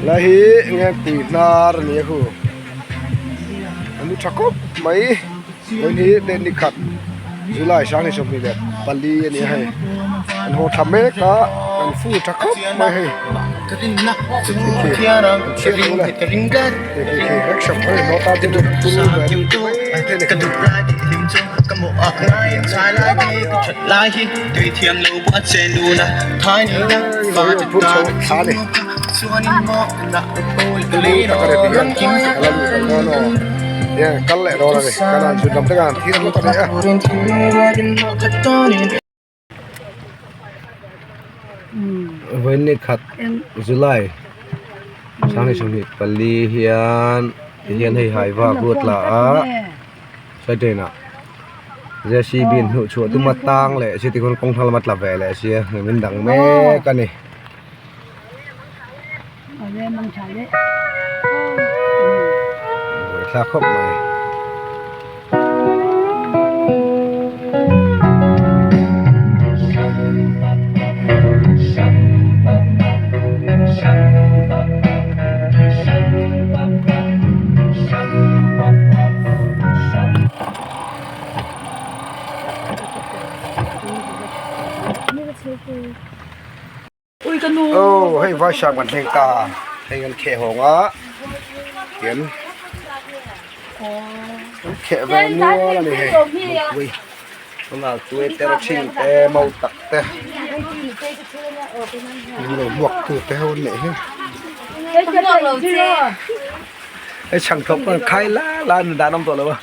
Lai hi Ngengpui hnar a ni a hu a nu tha khawp mai vawiin hi date ni khat July 2024 a ni a hei an haw tha mek a an fu tha khawp mai hei kal leh dawn a ni kanan chhun lam te khan thil lut a ni a. Vawiin ni khat July 2024 hian tihian hei hai vak ruat la a sawiṭain ah JCB in hnuh chhuah tuma tang leh si tikhawn kawng thlang lama tla ve leh sia min dang mek a ni. Buaithlak khawp mai. Aw hei vai sap kan thleng ta hei kan kheh hawng a tian kan kheh ve nual a ni hei ui tunah tui te rawthing te mau tak te min lo hmuak tu te ho an neih hi hei chhang thawk pawh an khai la la a dan awm tawh lo a.